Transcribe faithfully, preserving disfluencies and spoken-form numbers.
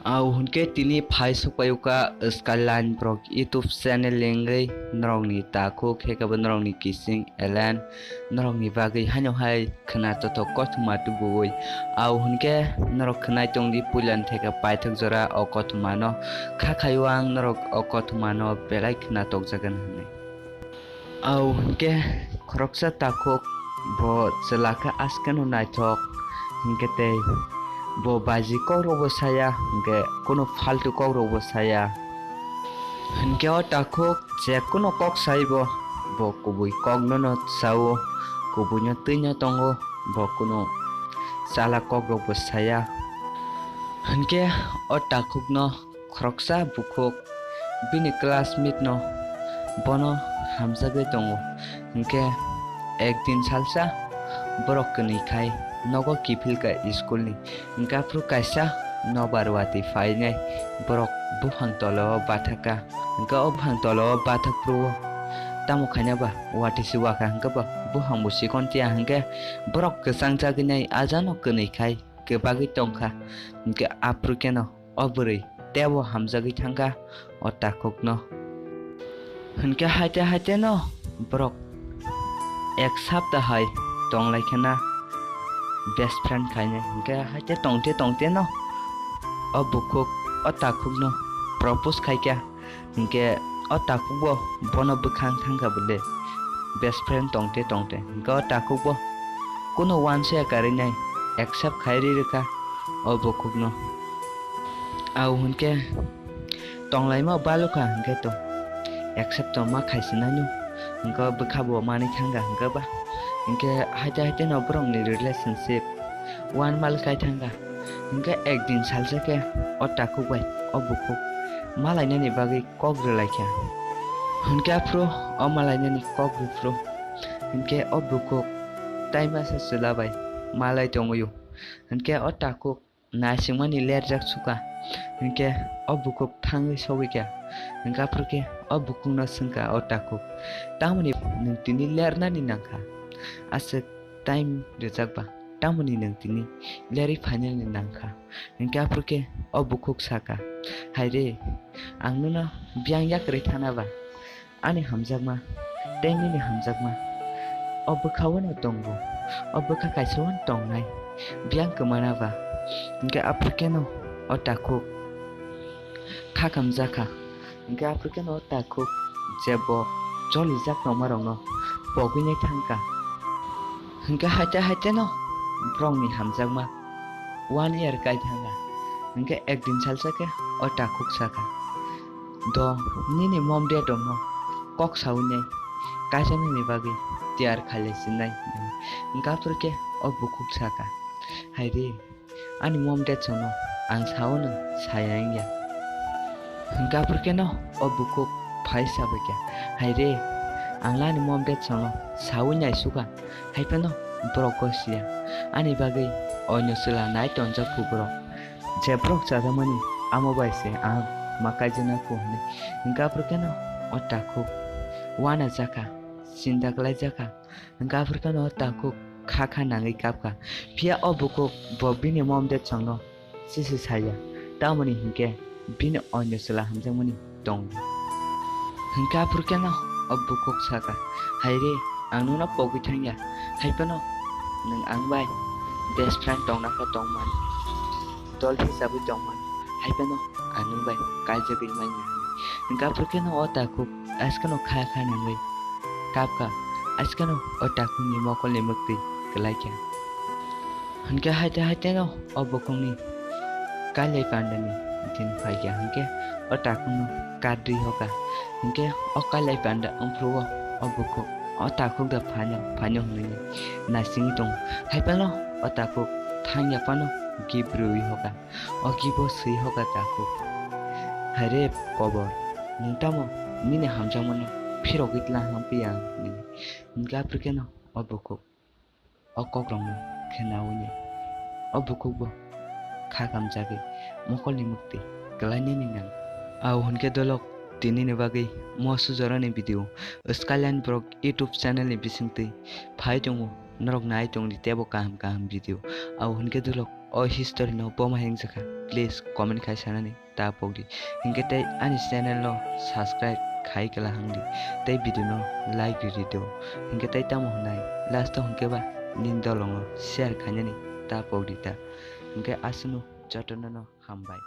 Au hwnkhe tini phai sokpaiuka Skyline Vlog YouTube channel lengwi norokni takhuk, hekabo norokni kising Elen, norokni bagwi haino hai khwna tothok kothoma tubuwi. Au hwnkhe norok khwnai tongdi puilani theke paithak jora o kothomano, kha khaio ang norok o kothomano belai khwna tokjagan hwnwi. Au hwnkhe khoroksa takhuk bo chwla khe askeno naithok, hwnkhe tei bo baji kokrokbo saya, hwnkhe kunu faltu kokrokbo saya. Hwnkhe o takhuk je kunu kok saibo, bo kubui koknono sao, kubuino twino tongo, bo kunu chala kokrokbo saya. Hwnkhe o takhukno khoroksa bukhuk bini classmate no bono hamjagwi tongo. Hwnkhe ekdin salsa borok kwnwi khai nogo kiphilka school ni. Hwnkhe aphuru kaisa nobar watwi phainai borok buphang tola o bathakha. Hwnkhe o buphang tola o bathak phuru o tamo khaina ba watwi se wakha hwnkhe ba buphang bo chikon tiya hwnkhe borok kwchang jagwi nai ajano kwnwi khai kwbagwi tongkha. Hwnkhe aphuru kheno o bwrwi teibo hamjagwi thangkha o takhukno. Hwnkhe haite haite no borok ek sapta hai tonglaikhe na best friend khainai. Hwnkhe haite tongte tongte no o bukhuk o takhukno propose khaikha. Hwnkhe o takhukbo bono bwkhang thangkha bwle, best friend tongte tongte. Hwnkhe o takhukbo kunu uansuya karwi nai accept khai rwi rwkha o bukhukno. Au hwnkhe tonglaima balukha hwnkhe to accept tongma khaisinaino, hwnkhe bwkha bo manwi thangkha hwnkhe ba. Hwnkhe haite haite no borokni relationship one month kai thangkha. Hwnkhe ekdin salsa khe o takhuk bai o bukhuk malainani bagwi kok rwlaikha. Hwnkhe aphuru o malainani kok rwphuru hwnkhe o bukhuk tai masa chwla bai malai tongwi-o. Hwnkhe o takhuk naisingmani lerjak sukha. Hwnkhe o bukhuk thangwi sogwikha. Hwnkhe aphuru khe o bukhukno swngkha o takhuk, "Tamoni nwng tini lernani nangkha? Aswk time rwjakba, tamoni nwng tini lerwi phainani nangkha?" Hwnkhe aphuru khe o bukhuk sakha, "Hai re, ang nono biyang yakarwi thana ba? Ani hamjakma tei nini hamjakma o bwkha-o no tongo, o bwkha kaisa-o no tongnai, biyang kwmana ba?" Hwnkhe aphuru kheno o takhuk kha kamjakha. Hwnkhe aphuru kheno o takhuk je bo cholijak tongmarokno pogwinai thangkha. Hwnkhe haite haite no borokni hamjakma one year kai thangkha. Hwnkhe ekdin salsa khe o takhuk sakha, "Do, nini mom dad rokno kok sawi nai, kaisa nini bagwi tiyar khailai sinai," hwnwi. Hwnkhe aphuru khe o bukhuk sakha, "Hai re, ani mom dad rokno ang sao no saya wngya." Hwnkhe aphuru kheno o bukhuk phai sabaikha, "Hai re, ang le ani mom dad rokno sawi naisukha, hai phano borok gosiya ani bagwi oino chwla nai tonjak phu borok." Je borok chajakmani amo bai se ang ma kaijakna kho hwnwi. Hwnkhe aphuru kheno o takhuk uanajakha, chinta khlaijakha. Hwnkhe aphuru kheno o takhuk kha kha nangwi kapkha. Phiya o bukhuk bo bini mom dad songno chisi saya, tamoni hinkhe bini oino chwla hamjakmani tongo. Hwnkhe aphuru kheno o bukhuk sakha, "Hai re, ang nono pogwi thangya, hai phano nwng ang bai best friend tongna khe tongmani, dol hisabwi tongmani, hai phano ang nwng bai kaijagwi manya," hwnwi. Hwnkhe aphuru kheno o takhuk askeno kha kha nangwi kapkha, askeno o takhukni mokolni mwktwi kwlaikha. Hwnkhe haite haiteno o bukhukni kailai pandani din phaikha, hwnkhe o takhukno kadri hokha. Hwnkhe o kailai panda wngphuru o bukhuk o takhuk da phaino, phaino hwnwi naisingwi tongo. Hai phano o takhuk thangya phano gift rwui hokha. O gift o swi hokha takhuk, "Hai re kobor, nwng tamo nini hamjakmano phirogwi tlang hampiya?" hwnwi. Hwnkhe aphuru kheno o bukhuk o kokrokno khenaui o bukhukbo kha kamjagwi mokolni mwktwi kwlainani nang. Au hwnkhe dolok Tini ni bagwi moso jorani video Skyline Vlog YouTube channel ni bisingtwi phai tongo, norok nai tongdi tebo kaham kaham video. Abo hinkhe dulok o history no boma hengjakha, please comment khai sanani ta pokdi. Hinkhe tei ani channel no subscribe khai kela hangdi tei video no like ridi do. Hinkhe tei tamo hwnai last o hinkhe ba nini dolong no share khainani ta pokdi ta. Hinkhe aswkno jotono no hambai.